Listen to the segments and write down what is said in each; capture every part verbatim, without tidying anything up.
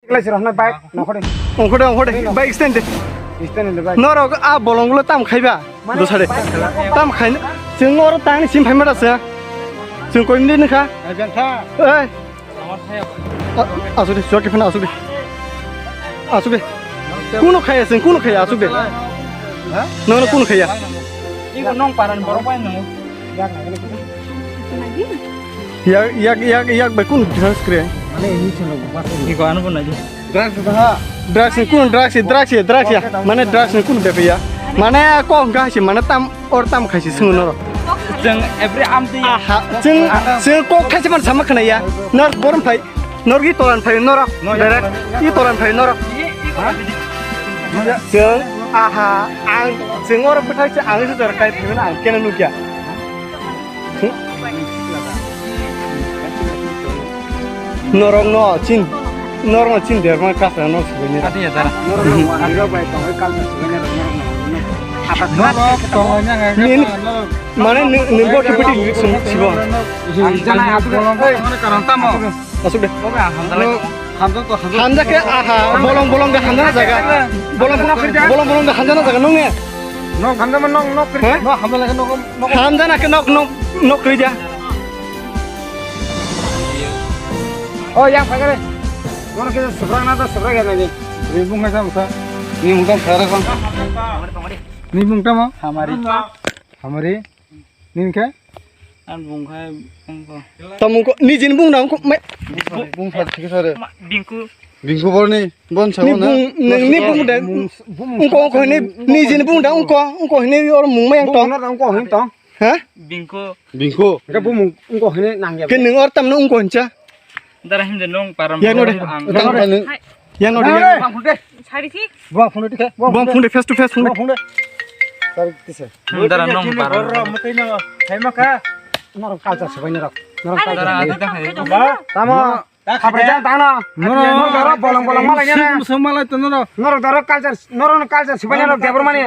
Lai sirok na bike nongkhore. Ongkhore, ongkhore. Bike stand de. Stand de bike. Norok a bolong ulo tam khaiba. Mane dosare. Tam khai. Chwng oro tangni sim phaima da se. Chwng koi mdi nokha. Ajang kha. Ei. A-, asuk de, chwk phano asuk de. Asuk de. Kuno khaya chwng, kuno khaya asuk de. Ha? Nono kuno khaya. Iko nong paran borok bai nang. Yak, yak, yak, yak bai kun drugs kre. Mane ini chalo buka tu. Iko anu pun aja. Drugs tu ha. Drugs ni kun drugs ni drugs ni drugs ya. Mane drugs ni kun bepe ya. Mane ko hingka si mane tam or tam khaisi sungu noro. Jeng every amti. Aha, jeng jeng ko khaisi man sama khna ya. Nor borom phai. Nor gi tolan phai noro. Direct i tolan phai noro. Jeng aha ang jeng or bwthai se ang se jor kai phai ang kena nukya. Norokno chin, norokno chin derma kasa no sibani. Ati ya dara. Norok bai tong kal sibani norok. Norok tong nya ngai. Nin mane nin bo tipiti sum sibo. Ang jana aku bolong ko mane karon tamo. Asuk de. Oke hamdala. Hamdala to hamdala. Hamda ke aha bolong bolong ke hamdana jaga. Bolong bolong ke hamdana jaga nong ne. Nok hamdala nok nok. Ha? Nok hamdala nok. Hamjana ke nok nok nok kri dia. Oh, yang pakai deh. Mana kita seberang atau seberang ya nanti? Ini bunga sama sa. Ini bunga seberang bang. Ini bunga sama. Hamari. Hamari. Ini ke? An bunga bungko. Tamungko ni jin bung dang ko me. Bunga sar thik sar. Bingku. Bingku bor ni bon sa ni na. Bung ni bung dang. Ungko ungko ni ni jin bung dang ungko ungko ni or mung ma yang tong. Ungko hin tong. Ha? Bingko. Bingko. Ke bumung ungko hine nang ya. Ke nung or tam nung ungko hincha. Dara himde nung param. Ya nore. Tang pa nung. Ya nore. Bang phunde. Sari si. Bang phunde dikhe. Bang phunde face to face phunde. Bang phunde. Sari tise. Dara nung param. Ro mutai no. Hai maka. Norok culture sibai norok. Norok culture. Dara ati ta hai. Tamo. Habrai jang tangno. Nono. Norok doro bolong bolong malai nana. Sum sum malai to nono. Norok doro culture, norok no culture sibai norok Debor mani.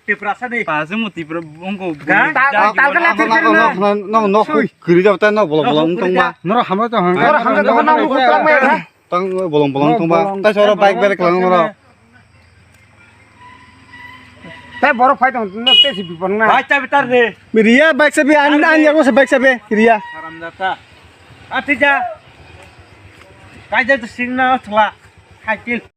Tiprasa de. Pasu mu Tipra bongko. Tal tal kala tir tir no. No no kiri jab ta no bolong bolong tong ba. Norok hamra to hang. Norok hamra to hang. Tang bolong bolong tong ba. Ta soro bike bere klang norok. Tai borok phai tong no te si bipor na. Bike chabi tar de. Riya bike chabi an an yago se bike chabi riya. Haramjada. Atija. Kaija to sing na thla. Hai til.